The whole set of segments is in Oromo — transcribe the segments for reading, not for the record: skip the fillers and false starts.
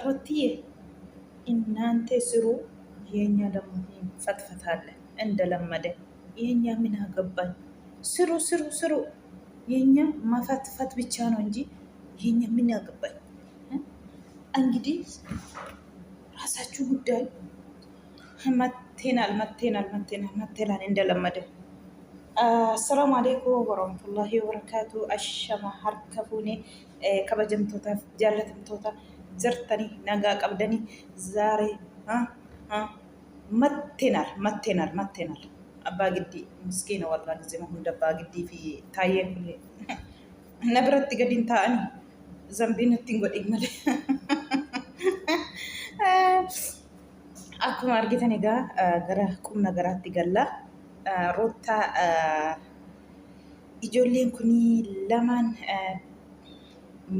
ሩትዬ እናንተ ስሩ፣ የኛ ደግሞ ፈትፈታለን እንደለመደ። የኛ ምን አገባኝ? ስሩ ስሩ ስሩ። የኛ መፈትፈት ብቻ ነው እንጂ የኛ ምን ያገባኝ? እንግዲህ ራሳችሁ ጉዳይ። መቴናል መቴናል መቴናል መቴናል እንደለመደ። Assalaamu alaikum warahmatullahi wabarakatuh. Ashama harka fuune kabajamtootaaf jaallatamtoota jirtanii nagaa qabdanii zaaree mattenaal mattenaal mattenaal abbaa giddii miskiina wallaa gizema hunda abbaa giddii fi taayyeen kun na biratti gadi hin taa'anii zambii natti hin godhin malee. Akkuma argitan egaa gara qubna garaatti galla. Ruuttaa ijoolleen kun lamaan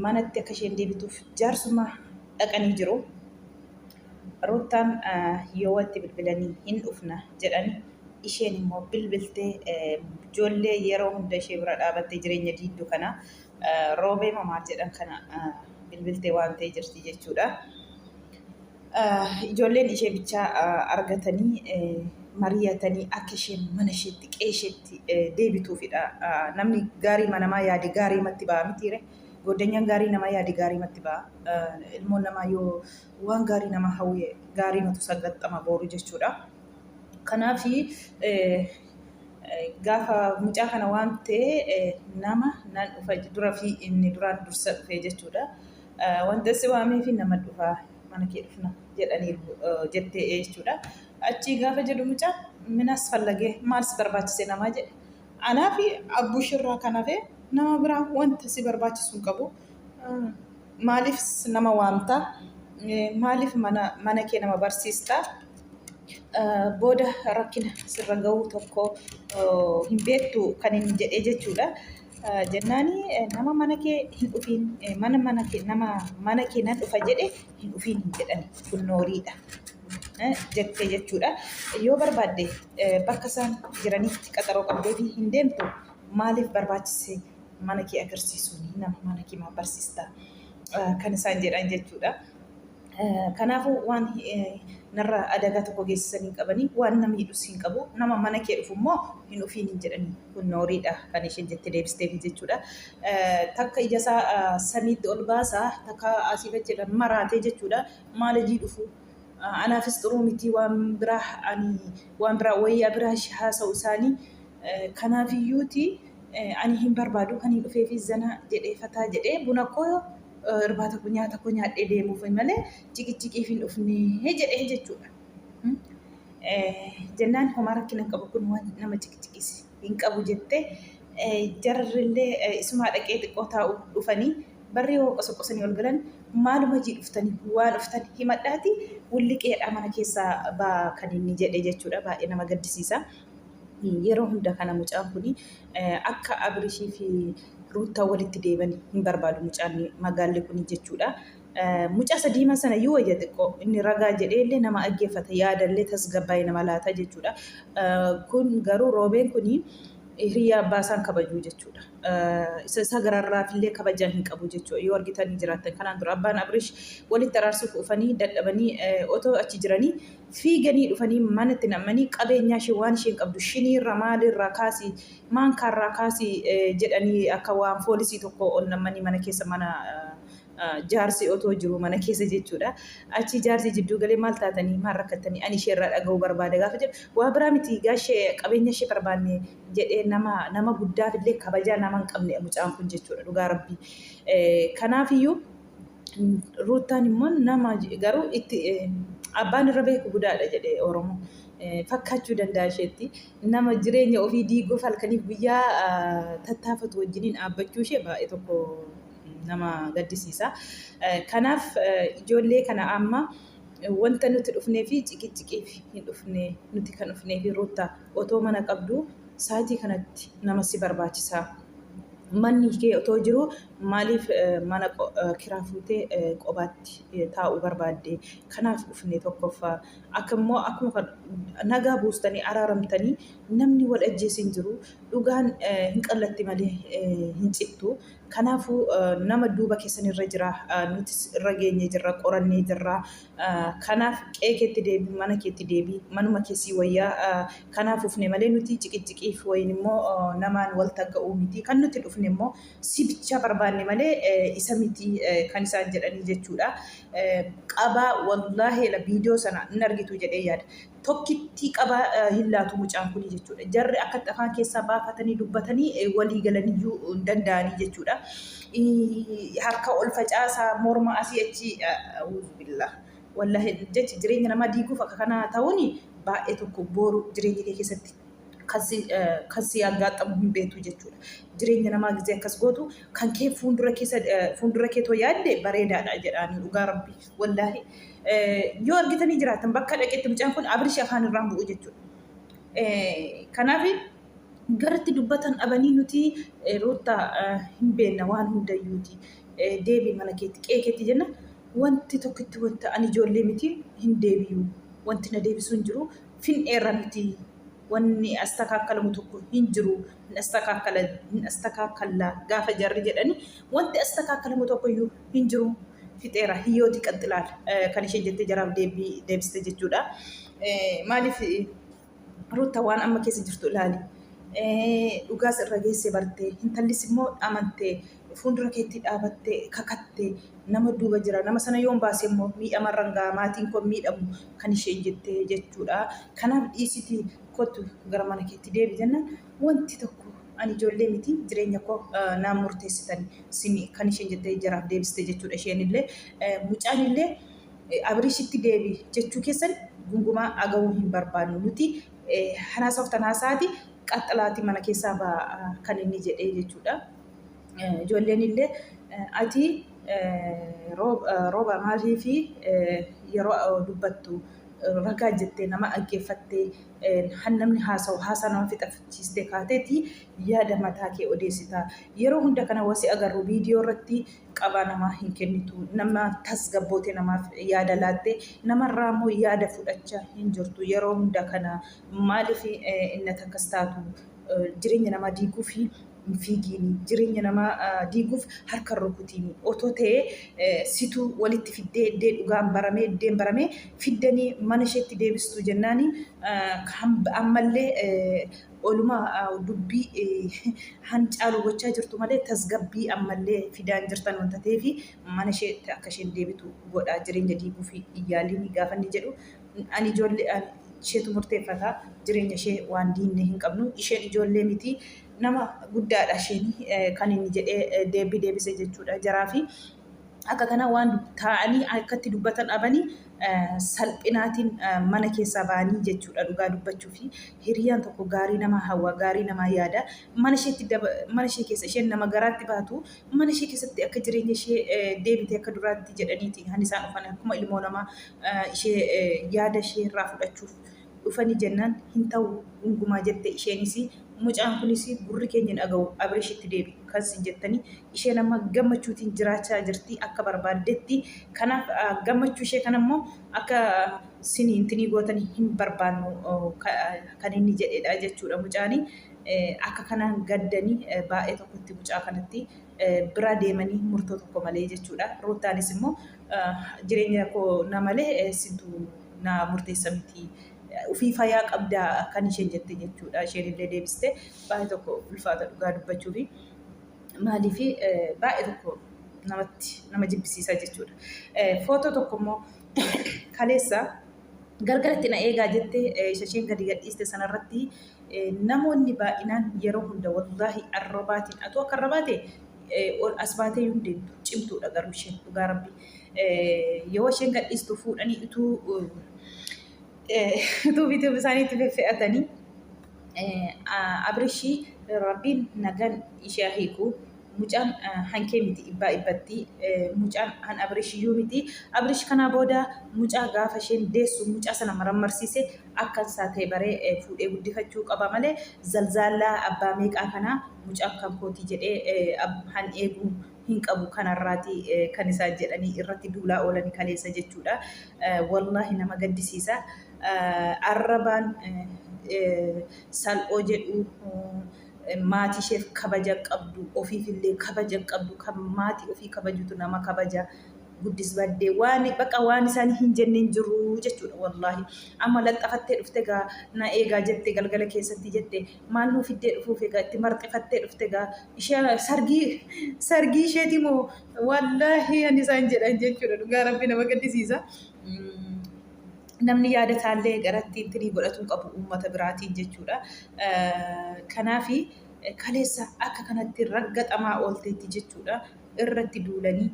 manatti akka isheen deebituuf jaarsummaa dhaqanii jiru. Ruuttaan yoo watti bilbilanii hin dhufna jedhani isheen immoo bilbiltee ijoollee yeroo hunda ishee bira dhaabattee jireenya diiddu kana roobee mamaa jedhan kana bilbiltee waan ta'e jirti jechuudha. Ijoolleen ishee bichaa argatanii mari'atanii akka isheen mana isheetti qe'ee isheetti deebituufidha. Namni gaarii namaa yaade gaarii matti ba'a mitiire. Goddanyaan gaarii namaa yaade gaarii matti ba'a. Ilmoon namaa yoo waan gaarii namaa hawwe gaarii matu saggaxxama booru jechuudha. Kanaaf gaafa mucaa kana waan ta'e nama nan dhufa dura fi inni duraan dursa dhufe jechuudha. Wanta si waamee fi nama dhufa mana kee dhufna jedhaniiru jettee jechuudha. Achii gaafa jedhu mucaa minas fallagee maal si barbaachise namaa jedhe. Anaa fi abbushirraa kan hafe nama biraa wanta si barbaachisu hin qabu. Maaliif nama waamta? Maaliif mana kee nama barsiista? Booda rakkina sirra ga'uu tokko hin beektu kan inni jedhee jechuudha. Jennaani nama mana kee hin dhufiin mana mana kee nama mana kee nan dhufa jedhe hin dhufiin hin jedhani kun nooriidha jettee jechuudha. Yoo barbaadde bakka isaan jiranitti qaxaroo qabdee fi hin deemtu maaliif barbaachise mana kee agarsiisuun nama mana kee maal barsiista kan isaan jedhan jechuudha. Kanaafuu waan narra adagaa tokko geessisan hin qabanii waan nama hidhus hin qabu nama mana kee dhufu immoo hin dhufiin hin jedhanii kun nooriidha kan isheen jettee deebisteef jechuudha. Takka ija isaa samiitti ol baasaa takka asii fachiidha maraatee jechuudha maal hojii dhufu anaafis xuruu miti waan biraa ani waan biraa wayyaa biraa haasa'u isaanii kanaafiyyuuti ani hin barbaadu kan hin dhufeefi zana jedhee fataa jedhee buna koo irbaata koo nyaata koo nyaadhee deemuuf malee ciqiciqiif hin dhufne jedhee jechuudha. Jennaan homaa rakkina hin qabu kun waan nama ciqiciqis hin qabu jettee jarrillee isumaa dhaqee xiqqoo taa'u dhufanii barri yoo qosoqosanii ol galan maaluma hojii dhuftanii waan dhuftan himadhaati wulliqeedha mana keessaa baa kan inni jedhe jechuudha baay'ee nama gaddisiisa. Yeroo hunda kana mucaan kun akka Abirishii fi Ruuttaa walitti deeban hin barbaadu mucaan magaalli kun jechuudha. Mucaa isa diimaa sana iyyuu wayya xiqqoo inni ragaa jedhee illee nama dhaggeeffata yaadallee tasgabbaa'ee nama laata jechuudha. Kun garuu roobeen kun hiriyaa abbaa isaan kabajuu jechuudha. Isa isa gararraaf illee kabajaa hin qabu jechuudha. Yoo argitanii jiraattan kanaan dura abbaan Abirish walitti araarsuuf dhufanii dadhabanii otoo achi jiranii fiiganii dhufanii manatti nam'anii qabeenyaa ishee waan isheen qabdu shiniirra maalirraa kaasii maankaarraa kaasii jedhanii akka waan foolisii tokko ol nam'anii mana keessa mana jaarsi otoo jiru mana keessa jechuudha. Achi jaarsi jidduu galee maal taatanii maal rakkattanii ani isheerraa dhaga'uu barbaada gaafa jedhu waa biraa miti gaashee qabeenya ishee barbaanne jedhee nama nama guddaaf illee kabajaa nama hin qabne mucaan kun jechuudha dhugaa rabbii. Kanaafiyyuu Ruuttaan immoo nama garuu itti abbaan irra beeku budaadha jedhe Oromoo. Fakkaachuu danda'a isheetti. Nama jireenya ofii diiguuf halkaniif guyyaa tattaafatu wajjiniin dhaabbachuu ishee baay'ee tokko nama gaddisiisa. Kanaaf ijoollee kana amma wanta nuti dhufnee fi ciqiciqiif hin dhufne nuti kan dhufnee fi Ruuttaa otoo mana qabdu sa'aatii kanatti nama si barbaachisa. Manni kee otoo jiru Maaliif mana kiraa fuutee qobaatti taa'uu barbaadde? Kanaaf dhufne tokkoffaa. Akka immoo akkuma nagaa buustanii araaramtanii namni wal ajjeese hin jiru. Dhugaan hin qallatti malee hin cittu. Kanaafuu nama duuba keessan irra jira. Nutis irra geenyee jirra, qorannee jirra. Kanaaf qe'ee keetti deebii, mana keetti deebii, manuma keessii wayyaa. Kanaaf dhufne malee nuti ciqicciqiif wayin immoo namaan wal tagga'uu miti. Kan nuti dhufne immoo si bichaa barbaanne malee isa miti kan isaan jedhanii jechuudha. Qabaa wallaahi la viidiyoo sana hin argitu jedhee yaada. Tokkittii qabaa hin laatu mucaan kuni jechuudha. Jarri akkatti afaan keessaa baafatanii dubbatanii walii galaniyyuu hin danda'anii jechuudha. Harka ol facaasaa morma asii achi auzubillah. Wallaahi jechi jireenya namaa diiguuf akka kanaa ta'uun baay'ee tokko booru jireenya kee keessatti kan si aggaaxamu hin beektu jechuudha. Jireenya namaa gizee akkas gootu kan kee fuuldura keessa fuuldura kee too yaadde bareedaadha jedhaanii dhugaa rabbi wallaahi. Yoo argitanii jiraatan bakka dhaqetti mucaan kun abrishi afaan irraan bu'u jechuudha. Kanaaf garatti dubbatan dhabanii nuti Ruuttaa hin beekna waan hundayyuuti. Deebii mana keetti qe'ee keetti jenna wanti tokkitti wanta ani ijoollee miti hin deebi'u. Wanti na deebisu hin jiru. Fin'eerra miti. Wanni astakaakkalamu tokko hin jiru. Hin astakaakkala hin astakaakkalla gaafa jarri jedhani wanti astakaakkalamu tokko iyyuu hin jiru. Fixeera hiyyooti qaxxilaal kan isheen jettee jaraaf deebii deebiste jechuudha. Maaliif Ruutta waan amma keessa jirtu ilaali. Dhugaas irra geesse barte. Intallis immoo amante. Fuuldura keetti dhaabatte kakatte. Nama duuba jira. Nama sana yoon baase immoo miidhamarran ga'a. Maatiin koo miidhamu kan isheen jette jechuudha. Kanaaf dhiisiti kottu gara mana keetti deebi jennaan wanti tokko ani ijoollee miti jireenya koo naan murteessitan sini kan isheen jettee jaraaf deebiste jechuudha isheenillee. Mucaanillee Abrishitti deebi jechuu keessan gungumaa agahuu hin barbaannu nuti hanaasoftan haasaati qaxxalaati mana keessaa ba'a kan inni jedhee jechuudha. Ijoolleen illee ati rooba maalii fi yeroo dubbattu ragaa jettee nama dhaggeeffattee han namni haasa'u haasaa nama fixachiistee kaateeti yaada mataa kee odeessita. Yeroo hunda kana wasi agarru viidiyoo irratti qabaa namaa hin kennitu. Nama tasgabbootee namaaf yaada laatte namarraa immoo yaada fudhachaa hin jirtu. Yeroo hunda kana maaliif innati akkas taatu jireenya namaa diiguuf hin fiigiini. Jireenya namaa diiguuf harka hin rukutiini. Otoo ta'ee situ walitti fiddee iddee dhugaan baramee iddeen baramee fiddanii mana isheetti deebistu jennaani ammallee oluma dubbii hancaalu gochaa jirtu malee tasgabbii ammallee fidaan jirtan wanta ta'eef mana isheetti akka isheen deebitu godhaa jireenya diiguuf hin yaaliin gaafa inni jedhu ani ijoollee isheetu murteeffata jireenya ishee waan diinne hin qabnu isheen ijoollee miti nama guddaadha isheen kan inni jedhee deebii deebise jechuudha jaraa fi akka kana waan taa'anii akkatti dubbatan dhabanii salphinaatiin mana keessaa ba'anii jechuudha dhugaa dubbachuu fi hiriyaan tokko gaarii nama hawwa gaarii namaa yaada mana isheetti mana ishee keessa isheen nama garaatti baatu mana ishee keessatti akka jireenya ishee deebite akka duraatti jedhaniiti kan isaan dhufan akkuma ilmoo namaa ishee yaada ishee irraa fudhachuuf dhufanii jennaan hin ta'u gungumaa jette isheenis mucaan kunis gurri keenya hin dhaga'u Abrishitti deebi kan sin jettanii isheen amma gammachuutiin jiraachaa jirti akka barbaaddetti kanaaf gammachuu ishee kana immoo akka sin intinii gootanii hin barbaannu kan inni jedhedha jechuudha mucaani akka kanaan gaddanii baay'ee tokkotti mucaa kanatti biraa deemanii murtoo tokko malee jechuudha Ruuttaanis immoo jireenya koo na malee sintu na murteessa miti. Ufii fayaa qabdaa kan isheen jette jechuudha. Isheen illee deebiste baay'ee tokko ulfaata dhugaa dubbachuufi maaliif baay'ee tokko namatti nama jibbisiisa jechuudha. Footoo tokko immoo kaleessa gargaratti na eegaa jette isheen gadi gadhiiste sanarratti namoonni baay'inaan yeroo hunda wallaahi arrabaatiin atuu akka arrabaate ol as baatee hin deemtu cimtuudha garuu isheen dhugaa rabbi yoo isheen gadhiistu fuudhanii utuu utuu viidiyoo isaaniitti feffe'atanii Abrishii rabbiin nagaan ishee hiiku mucaan hankee miti dhibbaa dhibbatti mucaan han Abrishiyyuu miti Abrish kanaa booda mucaa gaafa isheen deessu mucaa sana marammarsiise akka isaa ta'e baree fuudhee guddifachuu qaba malee zalzaallaa abbaa meeqaa kanaa mucaan kan kooti jedhee han eegu hin qabu kanarraati kan isaan jedhanii irratti duulaa oolanii kaleessa jechuudha. Wallaahi nama gaddisiisa. Arrabaan salphoo jedhu maatii isheef kabaja qabdu, ofiifillee kabaja qabdu, kan maatii ofii kabajutu nama kabaja. Guddis baddee waan baqa waan isaan hin jenne hin jiru jechuudha wallaahi. Amma laxxafattee dhufte gaa na eegaa jette, galgala keessatti jette, maal nuu fiddee dhufuuf egaa itti marxifattee dhufte gaa ishee sargii isheeti moo wallaahi ani isaan jedhan jechuudha. Dhugaa Rabbi nama gaddisiisa. Namni yaada isaallee garatti intinii godhatuu qabu uummata biraatiin jechuudha. Kanaafi kaleessa akka kanatti raggaxamaa oolteetti jechuudha. Irratti duulanii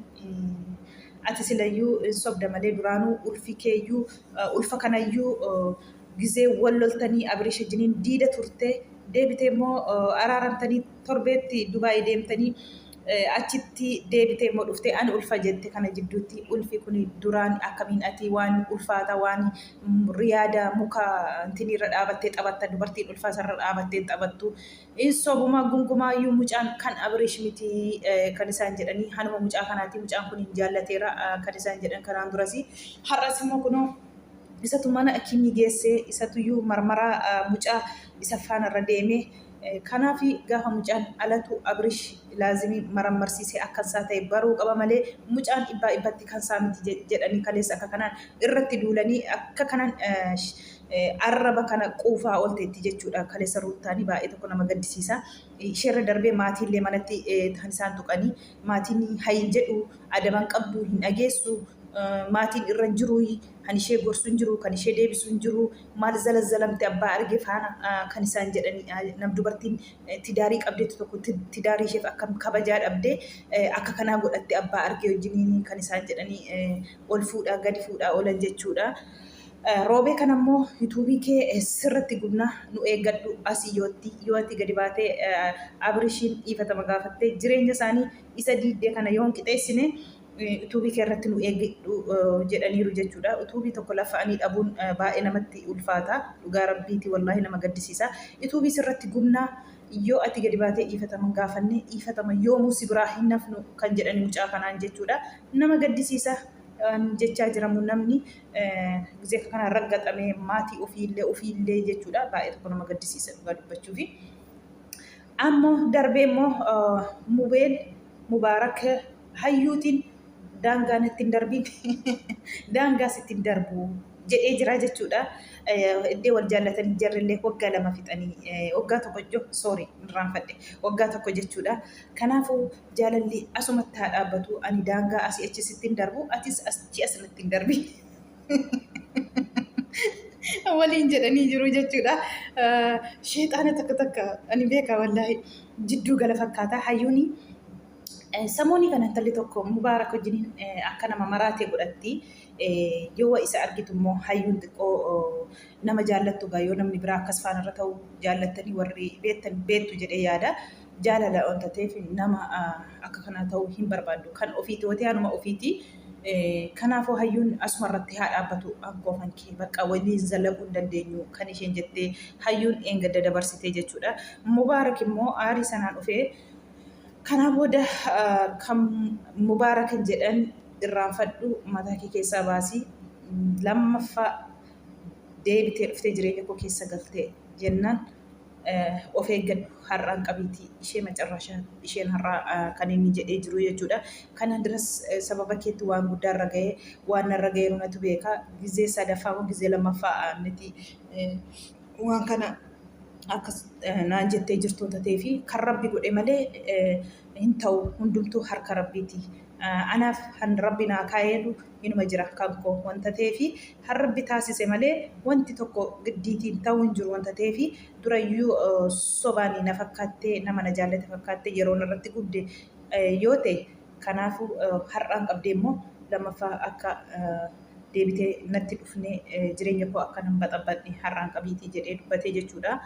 ati silayyuu hin sobda malee duraanuu ulfi keeyyuu ulfa kanayyuu gizee wal loltanii Abirish wajjiniin diida turte, deebitee immoo araaramtanii torbeetti Dubaay deemtanii, achitti deebitee immoo dhuftee ani ulfa jette. Kana jidduutti ulfi kun duraan akkamiin ati waan ulfaata waan riyaada muka intiniirra dhaabattee taphatta? Dubartiin ulfaa isarra dhaabattee taphattu. In sobuma gungumaayyuu mucaan kan Abirish miti kan isaan jedhanii hanuma mucaa kanaati, mucaan kun hin jaallateera kan isaan jedhan kanaan durasi. Har'as immoo kunoo isatu mana akimii geessee, isatuyyuu marmaraa mucaa isa faanarra deeme. Kanaaf gaafa mucaan alatu Abirish laazimii marammarsiisee akka isaa ta'e baruu qaba malee mucaan dhibbaa dhibbatti kan isaa miti jedhanii kaleessa akka kanaan irratti duulanii akka kanaan arraba kana quufaa oolteetti jechuudha. Kaleessa Ruuttaanii baay'ee tokko nama gaddisiisa. Isheerra darbee maatiillee manatti kan isaan tuqanii, maatiin hayin jedhu adaban qabdu hin dhageessu. Maatiin irra hin jiru, kan ishee gorsu hin jiru, kan ishee deebisu hin jiru. Maal zalazzalamte abbaa argee faana kan isaan jedhanii, nam dubartiin tidaarii qabdeetu tokko tidaarii isheef akkam kabajaa dhabdee akka kanaa godhatte abbaa argee wajjiniin kan isaan jedhanii ol fuudhaa gadi fuudhaa oolan jechuudha. Roobee kana immoo yuutuubii kee sirratti gubna, nu eeggadhu asii yootti yoo ati gadi baatee Abrishiin dhiifatama gaafattee jireenya isaanii isa diiddee kana yoo hin qixeessine yuutuubii kee irratti nu eeggadhu jedhaniiru jechuudha. Yuutuubii tokko lafa'anii dhabuun baay'ee namatti ulfaata. Dhugaa Rabbiiti, wallaahi nama gaddisiisa. Yuutuubii sirratti gubna yoo ati gadi baatee dhiifatama hin gaafanne, dhiifatama yoomuu si biraa hin hafnu kan jedhani mucaa kanaan jechuudha. Nama gaddisiisa. Jechaa jiramu namni gizee akka kanaan raggaxamee maatii ofiillee ofiillee jechuudha, baay'ee tokko nama gaddisiisa dhugaa dubbachuufi. Ammoo darbee immoo Mubeen Mubaarak hayyuutiin daangaan ittiin darbiin daangaas ittiin darbu jedhee jira jechuudha. Iddoo wal jaallatanii jarrillee waggaa 2 fixanii, waggaa 1 ijoo, sorry, irraanfadhe, waggaa 1 jechuudha. Kanaafuu jaalalli asumatti haa dhaabbatu, ani daangaa asii achi sitti hin darbu, atis achi asirratti hin darbi waliin jedhanii jiru jechuudha. Sheexaana takka takka ani beeka, wallaahi jidduu gala fakkaata. Hayyuuni samoonii kana intalli tokko Mubaarak wajjiniin akka nama maraatee godhatti. Yoo isa argitu immoo hayyuun xiqqoo nama jaallattu gaa, yoo namni biraa akkas faanarra ta'u jaallattanii warri beektan beektu jedhee yaada. Jaalala wanta ta'eef nama akka kanaa ta'uu hin barbaaddu. Kan ofiiti yoo ta'e anuma ofiiti. Kanaafuu hayyuun asuma irratti haa dhaabbatu, hankoofan kee bakka waliin zalaquu hin dandeenyu kan isheen jettee hayyuun eengadda dabarsitee jechuudha. Mubaarak immoo aarii sanaan dhufee kanaa booda kan Mubaarak jedhan irraanfadhu, mataa kee keessaa baasii, lammaffaa deebitee dhuftee jireenya koo keessa galtee jennaan of eeggadhu, har'aan qabiitii ishee macarrashaa isheen har'aa kan inni jedhee jiru jechuudha. Kana duras sababa keetti waan guddaa irra ga'ee, waan narra ga'eeru natu beeka. Gizee sadaffaa moo gizee lammaffaa miti waan kana akkas naan jettee jirtu ta'ee fi kan Rabbi godhe malee hin ta'u, hundumtuu harka Rabbiiti. Anaaf kan Rabbi naa kaa'eetu inuma jira kan koo wanta ta'eef, kan Rabbi taasise malee wanti tokko giddiitiin ta'uu hin jiru wanta ta'eef, durayyuu sobaan na fakkaattee, nama na jaallate fakkaattee yeroo narratti gubde yoo ta'e, kanaafuu har'aan qabdee immoo lammaffaa akka deebitee natti dhufne, jireenya koo akka nan baxabbadhe har'aan qabiitii jedhee dubbatee jechuudha.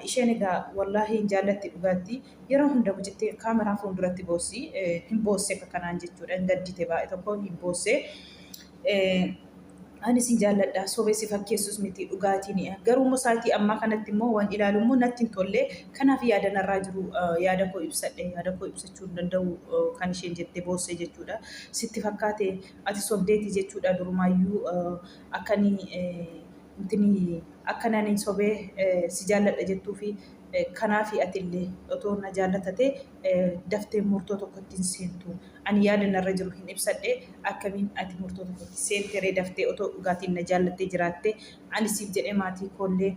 Isheen egaa wallaahi hin jaallatti dhugaatti. Yeroo hunda mucitti kaameraa fuulduratti boossi, hin boosse akka kanaan jechuudha. Hin gaddite, baay'ee tokko hin boosse. Ani sin jaalladha sobee si fakkeessus miti dhugaatiin garuu immoo sa'aatii ammaa kanatti immoo waan ilaalu immoo natti hin tolle kanaaf yaada narraa jiru yaada koo ibsadhe yaada koo ibsachuu hin danda'u kan isheen jette boosse jechuudha. Sitti fakkaate ati sobdeeti jechuudha durumaayyuu akkanii intini akka nani sobee si jaalladha jettuufi kanaafi atillee otoo na jaallatate daftee murtoo tokkotti hin seentu. Ani yaada narra jiru hin ibsadhe akkamiin ati murtoo tokkotti seenteree daftee otoo dhugaatiin na jaallattee jiraatte ani siif jedhee maatii koollee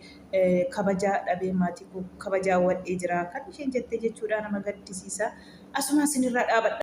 kabajaa dhabee maatii koo kabajaa wadhee jira kan isheen jettee jechuudha nama gaddisiisa. Asumaan sinirraa dhaabadha.